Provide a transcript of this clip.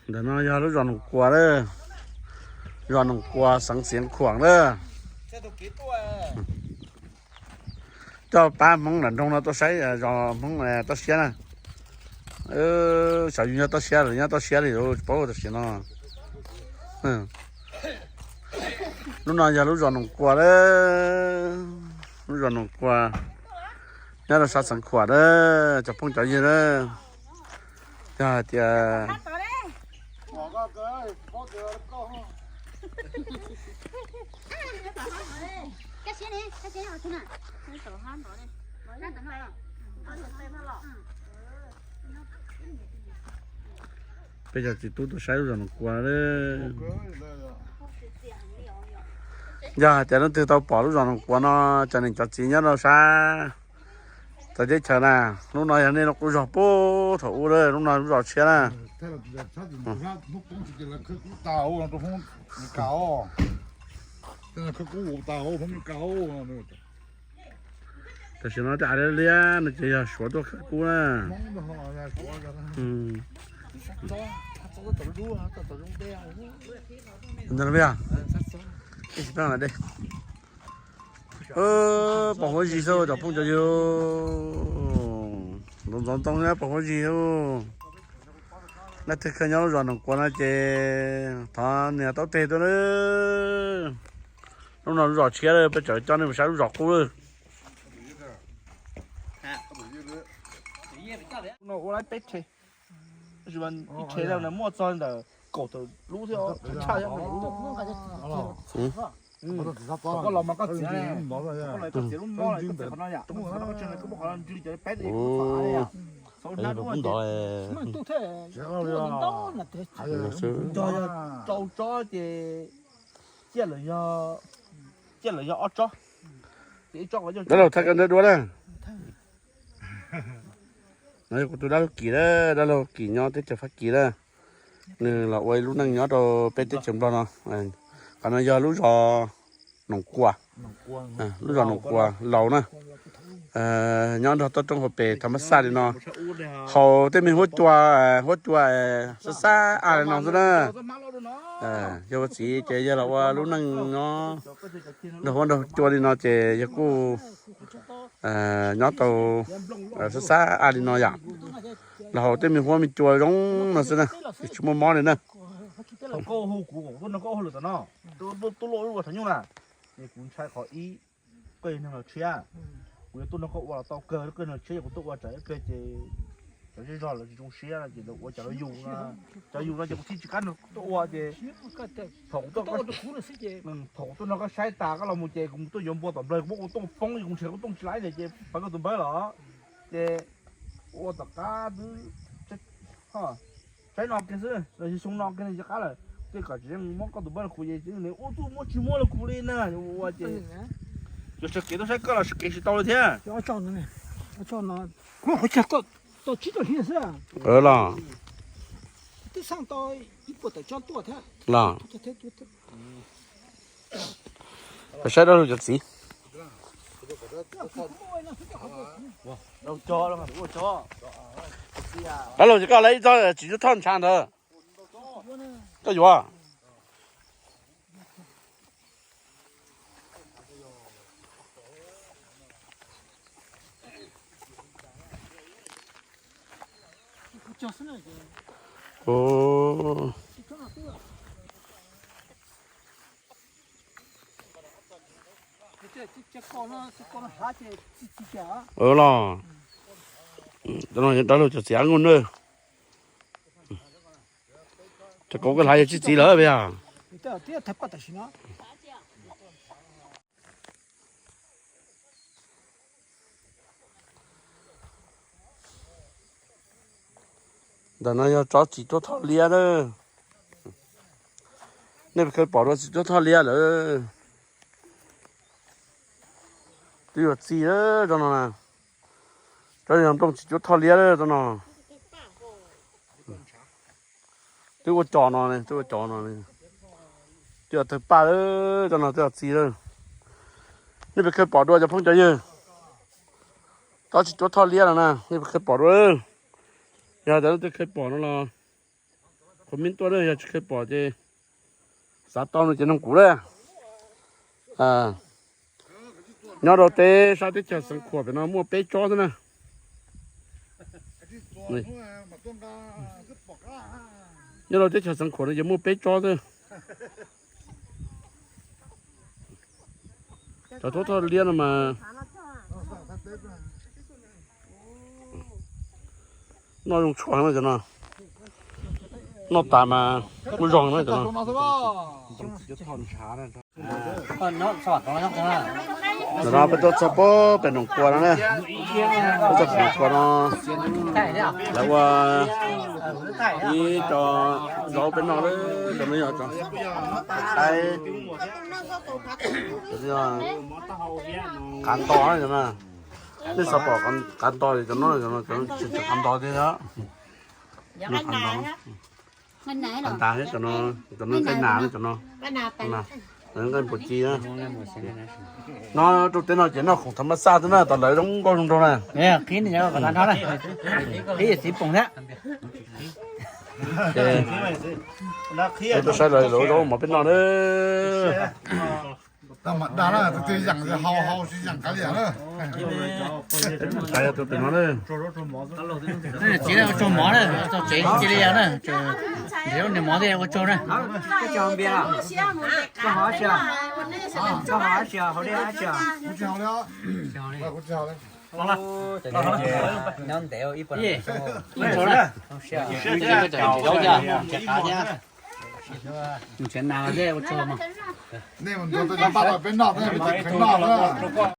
Ntawm no yog lub zos Noom Kuas lawm, zos Noom Kuas xeev Xiav Khuam lawm. Coj pab Hmoob nram nroog no tuaj saib zos Hmoob toj siab na. Xyov yus nyob toj siab los nyob toj siab li tsis paub tam sim no. Lub no yog lub zos Noom Kuas lawm, lub zos Noom Kuas nyob rau sab Xeev Khuam lawm cov phooj cov ywg lawm. Yog hais tias peb cov txiv tub tuaj saib lub zos Noom Kuas lawm. Yog hais tias leej twg tau pom lub zos Noom Kuas no, cov niam cov txiv nyob rau sab txawv teb chaws na, lub no yog nej lub qub zos puag thaum ub lawm, lub no lub zos tshiab na. Tam sim no tej av liab liab no ces yog Suav tuaj khawb kub na. Pom huab zig xwb cov phooj cov ywg, ntxoov ntxoov ntoo pom huab zig. Leej twg kheev nyob lub zos Noom Kuas no ces thov nias taub teg tuaj na. Lub no lub zos tshiab lawm, peb tseem coj nej mus saib lub zos qub lawm. Lub no ua lawm peb rhe, tab sis mas ib rhe no muaj txog ntawm kaum tawm lub thiab, tshaj tshaj. Koj los mas koj txiav, koj los koj txiav lub mob lawm, koj txiav qhov no yom, koj muab qhov no koj tseeg, koj muab qhov no nrig cov peb, koj txhob av li yom. Txhob nab dub ces cog yog rau tsob ces ciaj lawm yog, ciaj lawm yog ob tsob. Dab laug thaij koj nrab dua na. No yog kuv tus dab laug Kim na, dab laug Kim nyob teb chaws Fab Kis na. Nws los ua ib lub neej nyob rau peb teb chaws Nplog no. Qhov no yog lub zos Noom Kuas, lub zos Noom Kuas laus na. Nyob nrog toj roob hauv pes thaj mab xaj li no, haus tej me huab cua, huab cua sab sab av li no xwb na. Yog ua txiv ces yog los ua lub neej nyob nrog huab nrog cua li no ces yog kuj nyob tau sab sab av li no yom. Los haus tej me huab me cua zoo no xwb na, tsis muaj mob li na. Koj hu kuv, koj nrog koj hu lwm tom no, tuaj luaj ua thaum nyuj na, es kuv ntshai qhov ib, koj yog neeg los tshiab, kuv yuav tuaj nrog koj ua los tau kawg, koj yog neeg tshiab yog kuv tuaj ua tsam ib pliag ces cov zej zog lawv tsis zoo siab no ces lawv ua cas los yus, cov yus no ces kuv thiaj tsis kam nrog tuaj ua ces thaum kuv tuaj, thaum kuv tuaj nrog koj saib tas koj los mus ces kuv mus tuaj yuav npua tom nplawg kuv muab kuv tooj poob ces kuv nrhiav kuv tooj tsis laib ntawd ces pawv koj tus npawb los ces ua tom qab twb saib no kiag xwb los xyoo no kiag li cov qab lawm, tej kom tsis yeej muab koj tus npawb los kuv ces ua txuj muab tsis muab los kuv li na, ua ces yuav sawv kev tuaj saib koj los sawv kev tsis tau li thiab. Los twb xaj tau ib puas tawm tsob tuaj thiab los saib dab laug cov txiv. Dab laug ces koj lawv ib tsob txiv cuab thoj ntshav ntawd, koj yuav. Los dab laug cov txiv av nkauj na. Cov kauv koj hlav yog tsis txiv lawm yog. Ntawm no yog tsob txiv cuab thoj liab na. Nej puas kheev pom dua txiv cuab thoj liab lawm? Twb yuav txi lawm tsob no na. Tsob yog nplooj txiv cuab thoj liab lawm tsob no. Twb ua cos no, twb ua cos no, twb yuav tawg paj lawm tsob no, twb yuav txi lawm. Nej puas kheev pom dua cov phooj cov ywg? Tsob txiv cuab thoj liab no na, nej puas kheev pom dua? Yog tias leej twg kheev pom no los Comment tuaj na, yog tsis kheev pom ces xav tau no ces nug kuv na. Nyob rau teb sab teb chaws Xeev Khuam pem no muaj peb tsob xwb na. Nyob rau teb chaws Xeev Khuam no ces muaj peb tsob xwb. Cov tub thoj liab no mas noj zoo tshua no cov no. Noj tas mas muaj zog no cov no. Tam no peb tuaj txog pem Noom Kua no na, peb tuaj pem Noom Kua no, lawv ua ib co zaub peb noj lawm, cov no yog cov qaib, qav nto na cov no. Nej xav pom qav nto ces cov no, cov no tseem qav nto thiab os. Qav nto thiab cov no, cov no nqaij nas na cov no, nqaij npua ci na. No rau teb no ces noj khoom tham mas xaj xwb na, tas lawv zoo nkauj zoo nraug na. Qhib no, qhib txiv poom thiab. Peb tuaj saib lawv zaub mov peb noj na. Tsis yog tus pem no na. Txiv ua tsaug mov na, txog tsev cia li yog na, nrhiav niag mov thiaj ua tsaug na. Nrhiav nas thiab ua tsaug mas.